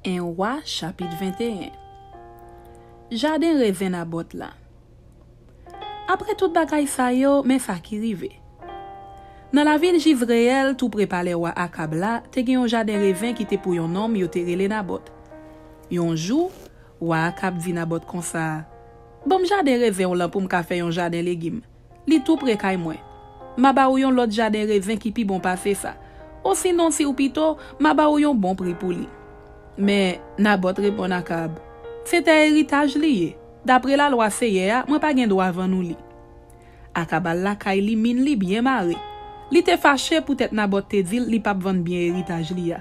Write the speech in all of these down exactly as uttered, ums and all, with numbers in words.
En Wa, chapit venteyen. Jaden rezen Nabòt la. Apre tout bagay sa yo, men sa ki rive. Nan lavil Jizreyèl, tou pre palè wa Akab la, te gen yon jaden rezen ki te pou yon nonm yo te rele Nabòt. Yon jou, wa Akab di Nabòt konsa, "Ban m jaden rezen w lan pou m ka fè yon jaden legim. Li tou pre kay mwen. M a ba ou yon lòt jaden rezen ki pi bon pase sa. Osinon, si w pito, m a ba ou yon bon pri pou li." Men, Nabòt reponn Akab, "Se tè eritaj li ye. Dapre lalwa Seyè a, mwen pa gen dwa vann ou li." Akab al lakay li, min li byen mare. Li te fache poutèt Nabòt te di l li p ap vann byen eritaj li a.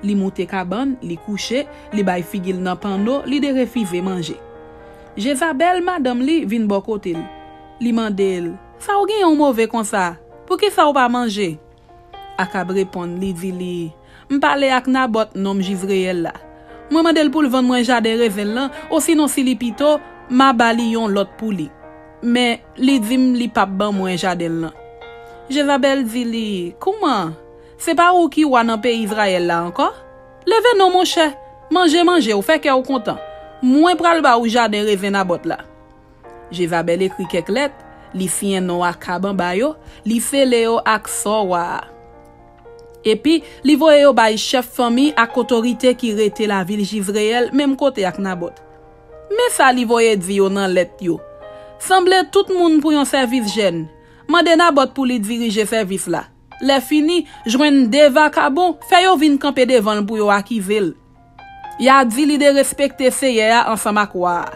Li moute kabann, li kouche, li bay figi l nan panno, li derefize manje. Jezabèl, madanm li, vin bò kote l. Li mande l, "Sa w genyen w move konsa? Poukisa w pa manje?" Akab reponn, li di li, "M pale ak Nabòt, nonm Jizreyèl la. Mwen mande l pou l vann mwen jaden rezen l lan, osinon si li pito, m a ba li yon lòt pou li. Men, li di m li p ap ban mwen jaden l lan." Jezabèl di li, "Kouman? Se pa ou ki wa nan peyi Izrayèl la ankò? Leve non, monchè, manje, manje w, fè kè w kontan. Mwen pral ba ou jaden rezen Nabòt la." Jezabèl ekri kèk lèt, li siyen non Akab anba yo, li sele yo ak sò wa a. Epi, li voye yo bay chèf fanmi ak otorite ki rete lavil Jizreyèl, menm kote ak Nabòt. Men sa li voye di yo nan lèt yo, "Sanble tout moun pou yon sèvis jèn. Mande Nabòt pou li dirije sèvis la. Lèfini, jwenn de vakabon, fè yo vin kanpe devan l pou yo akize l. Y a di li derespekte Seyè a ansanm ak wa a.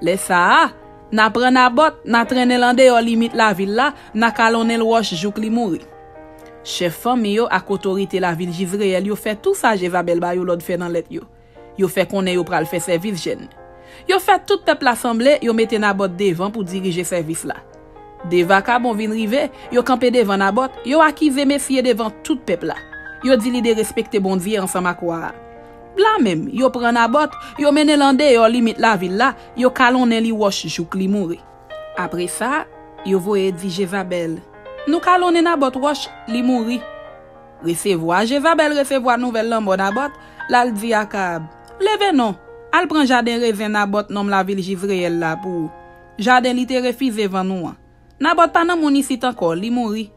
Lè sa a, n a pran Nabòt, n a trennen l andeyò limit lavil la, n a kalonnen l wòch jouk li mouri." Chèf fanmi yo ak otorite lavil Jizreyèl yo fè tou sa Jezabèl ba yo lòd fè nan lèt yo. Yo fè konnen yo pral fè sèvis jèn. Yo fè tout pèp la sanble, yo mete Nabòt devan pou dirije sèvis la. De vakabon vin rive, yo kanpe devan Nabòt, yo akize mesye devan tout pèp la. Yo di li derespekte Bondye ansanm ak wa a. La menm, yo pran Nabòt, yo mennen l andeyò limit lavil la, yo kalonnen li wòch jouk li mouri. Apre sa, yo voye di Jezabèl, "Nou kalonnen Nabòt wòch, li mouri." Resevwa, Jezabèl resevwa nouvèl lanmò Nabòt, l al di Akab, "Leve non, al pran jaden rezen Nabòt, nonm lavil Jizreyèl la, pou ou. Jaden li te refize vann ou an. Nabòt pa nan moun isit ankò, li mouri."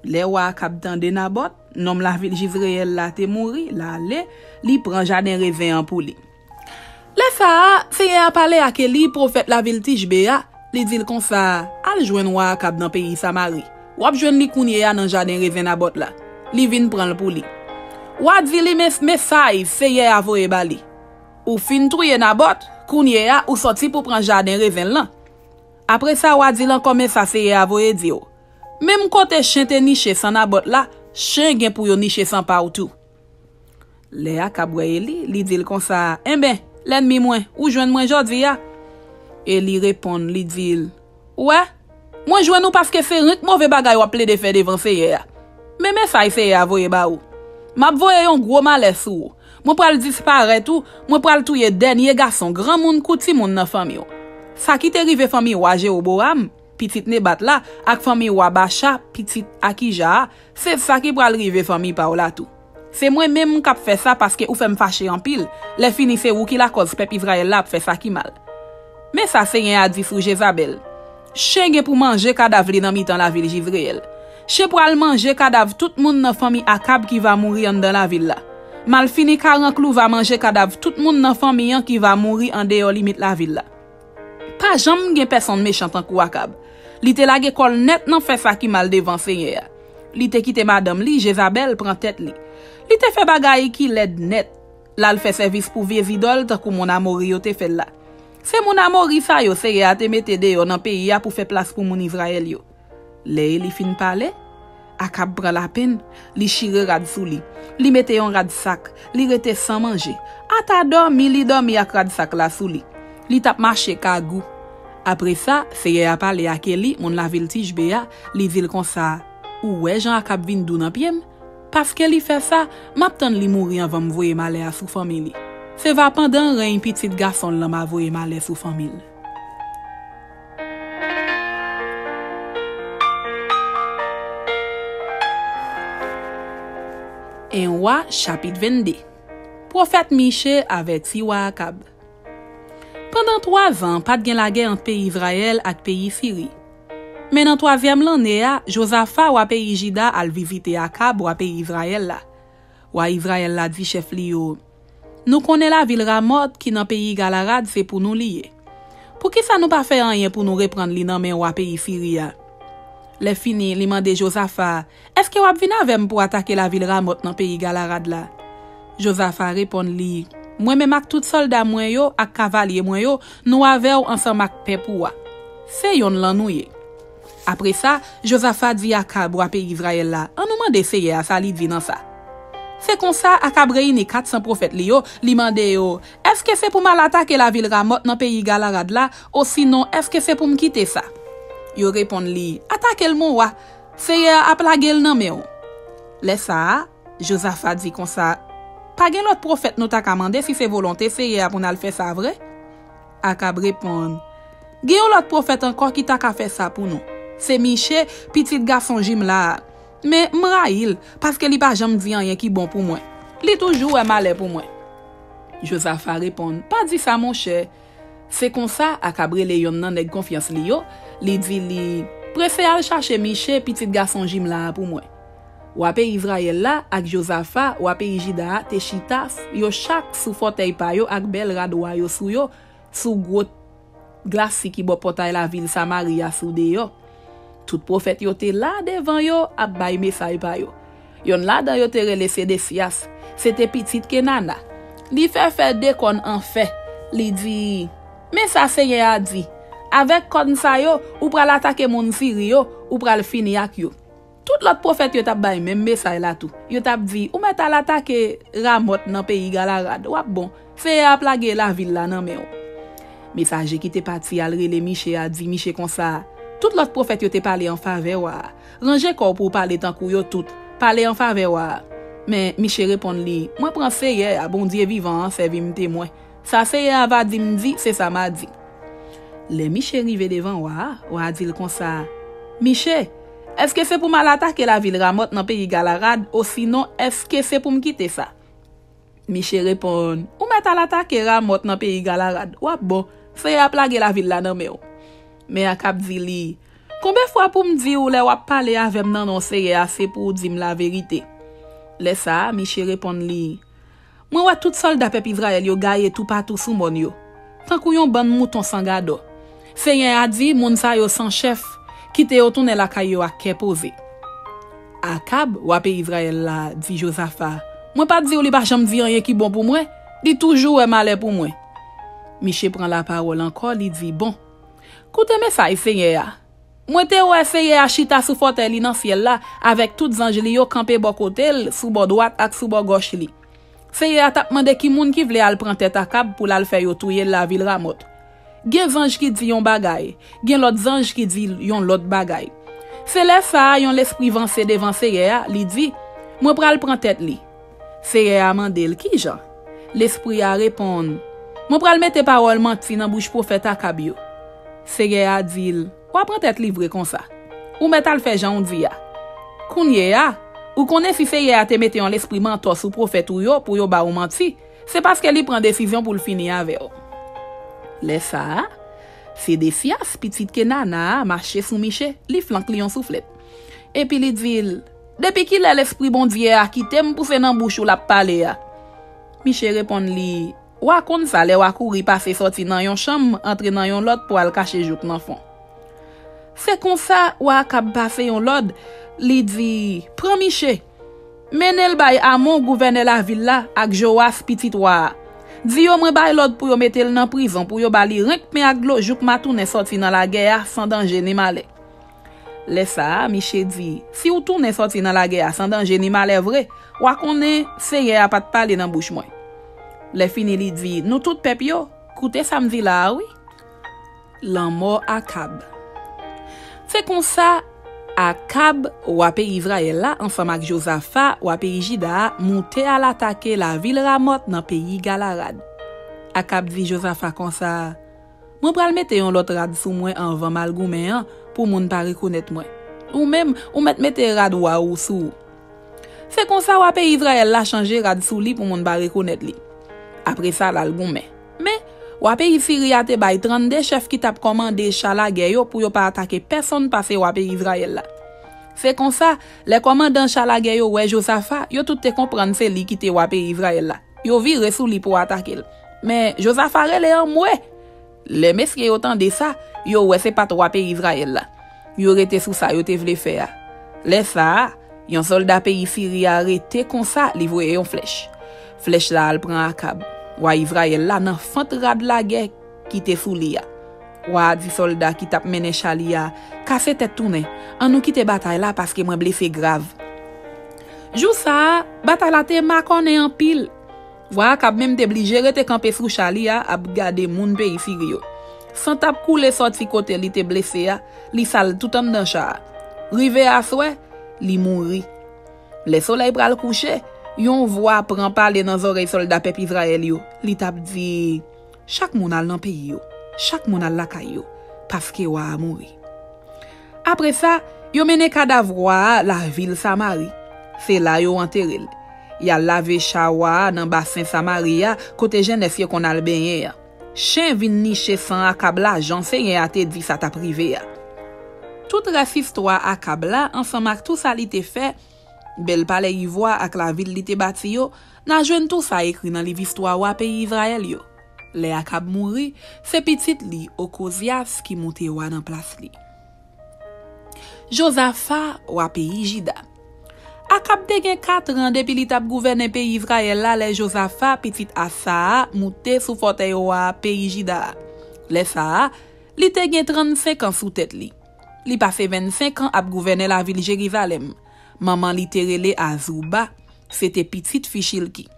Lè wa Akab tande Nabòt, nonm lavil Jizreyèl la, te mouri, l ale, li pran jaden rezen an pou li. Lè sa a, Seyè a pale ak Eli, pwofèt lavil Tichbe a, li di l konsa, "Al jwenn wa Akab nan peyi Samari. W ap jwenn li kounye a nan jaden rezen Nabòt la. Li vin pran l pou li. W a di li, men, mesay Seyè a voye ba li. Ou fin touye Nabòt, kounye a, ou sòti pou pran jaden rezen l lan. Apre sa, w a di l ankò, men sa Seyè a voye di w. Menm kote chen te niche san Nabòt la, chen gen pou yo niche san pa w tou." Lè Akab wè Eli, li di l konsa, "Enben, lènmi mwen, ou jwenn mwen jodi a." Eli reponn, li di l, "Ou wè, mwen jwenn ou paske se renk move bagay w ap plede fè devan Seyè a. Men mesay Seyè a voye ba ou. M ap voye yon gwo malè sou ou. Mwen pral disparèt ou, mwen pral touye dènye gason, granmoun kou timoun nan fanmi w." Sa ki te rive fanmi wa Jewobowam, pitit Nebat la, ak fanmi wa Bacha, pitit Akija a, se sa ki pral rive fanmi pa w la tou. Se mwen menm k ap fè sa paske ou fè m fache anpil. Lèfini, se ou ki lakòz pèp Izrayèl la ap fè sa ki mal. Men sa Seyè a di sou Jezabèl, "Chen gen pou manje kadav li nan mitan lavil Jizreyèl. Chen pral manje kadav tout moun nan fanmi Akab ki va mouri anndan lavil la. Malfini karanklou va manje kadav tout moun nan fanmi an ki va mouri andeyò limit lavil la." Pa janm gen pèsonn mechan tankou Akab. Li te lage kò l nèt nan fè sa ki mal devan Seyè a. Li te kite madanm li, Jezabèl, pran tèt li. Li te fè bagay ki lèd nèt. L al fè sèvis pou vye zidòl tankou moun Amori yo te fè l la. Se moun Amori sa yo Seyè a te mete deyò nan peyi a pou fè plas pou moun Izrayèl yo. Lè Eli fin pale, Akab pran lapenn, li chire rad sou li. Li mete yon rad sak, li rete san manje. Ata dòmi, li dòmi ak rad sak la sou li. Li t ap mache kagou. Apre sa, Seyè a pale ak Eli, moun lavil Tichbe a, li di l konsa, "Ou wè jan Akab vin dou nan pye m? Paske li fè sa, m ap tann li mouri anvan m voye malè a sou fanmi li. Se va pandan reny pitit gason l lan m a voye malè sou fanmi l." En Wa, chapit vennde. Pwofèt Miche avèti wa Akab. Pandan twa zan, pa t gen lagè ant peyi Izrayèl ak peyi Siri. Men nan twazyèm lanne a, Jozafa, wa peyi Jida, al vizite Akab, wa peyi Izrayèl la. Wa Izrayèl la di chèf li yo, "Nou konnen lavil Ramòt ki nan peyi Galarad se pou nou li ye. Poukisa nou pa fè anyen pou nou reprann li nan men wa peyi Siri a?" Lèfini, li mande Jozafa, "Èske w ap vin avè m pou atake lavil Ramòt nan peyi Galarad la?" Jozafa reponn li, "Mwen menm ak tout sòlda mwen yo ak kavalye mwen yo, nou avè w ansanm ak pèp ou a. Se yonn lan nou ye." Apre sa, Jozafa di Akab, wa peyi Izrayèl la, "Ann nou mande Seyè a sa li di nan sa." Se konsa, Akab reyini kat san pwofèt li yo, li mande yo, "Èske se pou m al atake lavil Ramòt nan peyi Galarad la, osinon èske se pou m kite sa?" Yo reponn li, "Atake l, mon wa, Seyè a ap lage l nan men w." Lè sa a, Jozafa di konsa, "Pa gen lòt pwofèt nou ta ka mande si se volonte Seyè a pou n al fè sa vre?" Akab reponn, "Gen yon lòt pwofèt ankò ki ta ka fè sa pou nou. Se Miche, pitit gason Jimla a. Men m rayi l, paske li pa janm di anyen ki bon pou mwen. Li toujou wè malè pou mwen." Jozafa reponn, "Pa di sa, monchè." Se konsa, Akab rele yonn nan nèg konfyans li yo, li di li, "Prese al chache Miche, pitit gason Jimla a, pou mwen." Wa peyi Izrayèl la ak Jozafa, wa peyi Jida a, te chita, yo chak sou fòtèy pa yo ak bèl rad wa yo sou yo, sou gwo glasi ki bò pòtay lavil Samari a sou deyò. Tout pwofèt yo te la devan yo ap bay mesay pa yo. Yonn ladan yo te rele Sedesyas, se te pitit Kenana. Li fè fè de kòn an fè. Li di, "Men sa Seyè a di, 'Avèk kòn sa yo, ou pral atake moun Siri yo, ou pral fini ak yo.'" Tout lòt pwofèt yo t ap bay menm mesay la tou. Yo t ap di, "Ou mèt al atake Ramòt nan peyi Galarad, w ap bon. Seyè a ap lage lavil la nan men w." Mesaje ki te pati al rele Miche a di Miche konsa, "Tout lòt pwofèt yo te pale an favè wa a. Ranje kò w pou w pale tankou yo tout. Pale an favè wa a." Men Miche reponn li, "Mwen pran Seyè a, Bondye vivan an, sèvi m temwen. Sa Seyè a va di m di, se sa m a di." Lè Miche rive devan wa a, wa a di l konsa, "Miche, èske se pou m al atake lavil Ramòt nan peyi Galarad, osinon èske se pou m kite sa?" Miche reponn, "Ou mèt al atake Ramòt nan peyi Galarad, w ap bon, Seyè a ap lage lavil la nan men w." Men Akab di li, "Konbyen fwa pou m di w lè w ap pale avè m nan non Seyè a se pou w di m laverite?" Lè sa a, Miche reponn li, "Mwen wè tout sòlda pèp Izrayèl yo gaye toupatou sou mòn yo, tankou yon bann mouton san gadò. Seyè a di, 'Moun sa yo san chèf, kite yo tounen lakay yo ak kè poze.'" Akab, wa peyi Izrayèl la, di Jozafa, "Mwen pa t di w li pa janm di anyen ki bon pou mwen? Li toujou wè malè pou mwen." Miche pran lapawòl ankò, li di, "Bon, koute mesaj Seyè a. Mwen te wè Seyè a chita sou fòtèy li nan syèl la, avèk tout zanj li yo kanpe bò kote l, sou bò dwat ak sou bò gòch li. Seyè a t ap mande ki moun ki vle al pran tèt Akab pou l al fè yo touye l lavil Ramòt. Gen zanj ki di yon bagay, gen lòt zanj ki di yon lòt bagay. Se lè sa a yon lespri vanse devan Seyè a, li di, 'Mwen pral pran tèt li.'" Seyè a mande l, "Kijan?" Lespri a reponn, "Mwen pral mete pawòl manti nan bouch pwofèt Akab yo." Seyè a di l, "W a pran tèt li vre konsa. Ou mèt al fè jan w di a. Kounye a, ou konnen si Seyè a te mete yon lespri mantò sou pwofèt ou yo pou yo ba w manti, se paske li pran desizyon pou l fini avè w." Lè sa a, Sedesyas, pitit Kenana a, mache sou Miche, li flank li yon souflèt. Epi li di l, "Depi kilè lespri Bondye a kite m pou se nan bouch ou l ap pale a?" Miche reponn li, "W a konn sa lè w a kouri pase sòti nan yon chanm, antre nan yon lòt pou al kache jouk nan fon." Se konsa, wa Akab pase yon lòd, li di, "Pran Miche, mennen l bay Amon, gouvènè lavil la, ak Jowas, pitit wa a. Di yo mwen bay lòd pou yo mete l nan prizon, pou yo ba li renk pen ak dlo jouk m a tounen sòti nan lagè a san danje ni malè." Lè sa a, Miche di, "Si w tounen sòti nan lagè a san danje ni malè vre, w a konnen Seyè a pa t pale nan bouch mwen." Lè fini, li di, "Nou tout pèp yo, koute sa m di la a wi." Lanmò Akab. Se konsa, Akab, wa peyi Izrayèl la, ansanm ak Jozafa, wa peyi Jida a, moute al atake lavil Ramòt nan peyi Galarad. Akab di Jozafa konsa, "Mwen pral mete yon lòt rad sou mwen anvan m al goumen an, pou moun pa rekonèt mwen. Ou menm, ou mèt mete rad wa ou sou ou." Se konsa, wa peyi Izrayèl la chanje rad sou li pou moun pa rekonèt li. Apre sa, l al goumen. Men, wa peyi Siri a te bay trannde chèf ki t ap kòmande cha lagè yo pou yo pa atake pèsonn pase wa peyi Izrayèl la. Se konsa, lè kòmandan cha lagè yo wè Jozafa, yo tout te konprann se li ki te wa peyi Izrayèl la. Yo vire sou li pou atake l. Men, Jozafa rele anmwe! Lè mesye yo tande sa, yo wè se pa t wa peyi Izrayèl la. Yo rete sou sa yo te vle fè a. Lè sa a, yon sòlda peyi Siri a rete konsa, li voye yon flèch. Flèch la al pran Akab, wa Izrayèl la, nan fant rad lagè ki te sou li a. Wa a di sòlda ki t ap mennen cha li a, "Kase tèt tounen, annou kite batay la paske mwen blese grav." Jou sa a, batay la te makònen anpil. Wa Akab menm te blije rete kanpe sou cha li a ap gade moun peyi Siri yo. San t ap koule sòti kote li te blese a, li sal tout anndan cha a. Rive aswè, li mouri. Lè solèy pral kouche, yon vwa pran pale nan zòrèy sòlda pèp Izrayèl yo. Li t ap di, "Chak moun al nan peyi yo, chak moun al lakay yo, paske wa a mouri." Apre sa, yo mennen kadav wa a lavil Samari. Se la yo antere l. Y al lave cha wa a nan basen Samari a, kote jenès yo konn al benyen an. Chen vin niche san Akab la, jan Senyè a te di sa t ap rive a. Tout rès istwa Akab la, ansanm ak tou sa li te fè, bèl palè ivwa ak lavil li te bati yo, n a jwenn tou sa ekri nan liv istwa wa peyi Izrayèl yo. Lè Akab mouri, se pitit li, Okozyas, ki moute wa nan plas li. Jozafa, wa peyi Jida. Akab te gen katran depi li t ap gouvène peyi Izrayèl la lè Jozafa, pitit Asa a, moute sou fòtèy wa peyi Jida a. Lè sa a, li te gen trannsenk an sou tèt li. Li pase vennsenk an ap gouvène lavil Jerizalèm. Manman li te rele Azouba, se te pitit fi Chilki.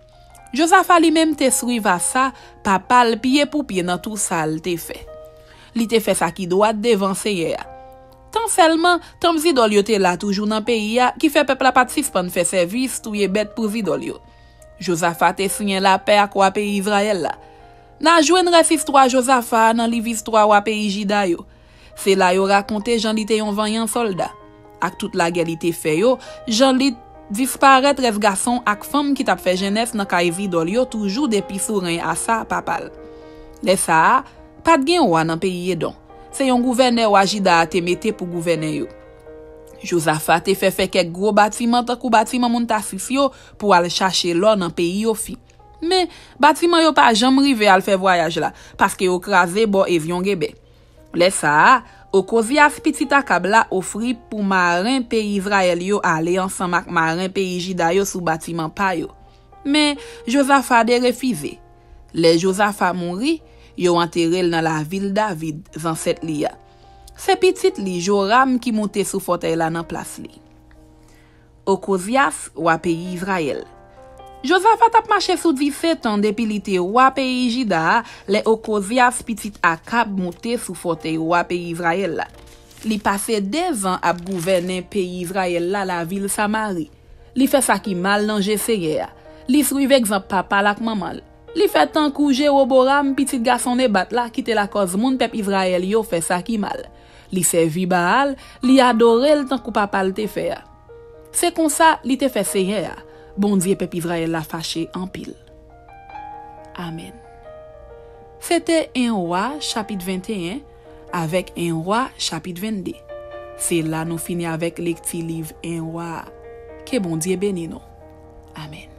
Jozafa li menm te swiv Asa, papa l, pye pou pye nan tou sa l te fè. Li te fè sa ki dwat devan Senyè a. Tan sèlman, tanp zidòl yo te la toujou nan peyi a, ki fè pèp la pa t sispann fè sèvis, touye bèt pou zidòl yo. Jozafa te siyen lapè ak wa peyi Izrayèl la. N a jwenn rès istwa Jozafa a nan liv istwa wa peyi Jida yo. Se la yo rakonte jan li te yon vanyan sòlda, ak tout lagè li te fè yo, jan li disparèt rès gason ak fanm ki t ap fè jenès nan kay zidòl yo toujou depi sou reny Asa, papa l. Lè sa a, pa t gen wa nan peyi Edon. Se yon gouvènè wa Jida a te mete pou gouvène yo. Jozafa te fè fè kèk gwo batiman tankou batiman moun Tasis yo pou al chache lò nan peyi Ofi. Men, batiman yo pa janm rive al fè vwayaj la, paske yo kraze bò Ezyon Gebè. Lè sa a, Okozyas, pitit Akab la, ofri pou maren peyi Izrayèl yo ale ansanm ak maren peyi Jida yo sou batiman pa yo. Men, Jozafa te refize. Lè Jozafa mouri, yo antere l nan lavil David, zansèt li a. Se pitit li, Joram, ki moute sou fòtèy la nan plas li. Okozyas, wa peyi Izrayèl. Jozafa t ap mache sou disèt an depi li te wa peyi Jida a, lè Okozyas, pitit Akab, moute sou fòtèy wa peyi Izrayèl la. Li pase dezan ap gouvène peyi Izrayèl la, lavil Samari. Li fè sa ki mal nan je Senyè a. Li swiv egzanp papa l ak manman l. Li fè tankou Jewoboram, pitit gason Nebat la, ki te lakòz moun pèp Izrayèl yo fè sa ki mal. Li sèvi Baal, li adore l tankou papa l te fè a. Se konsa li te fè Senyè a, Bondye pèp Izrayèl la, fache anpil. Amèn. Se te en Wa, chapit venteyen, avèk en Wa, chapit vennde. Se la nou fini avèk lekti liv en Wa a. Ke Bondye beni nou. Amèn.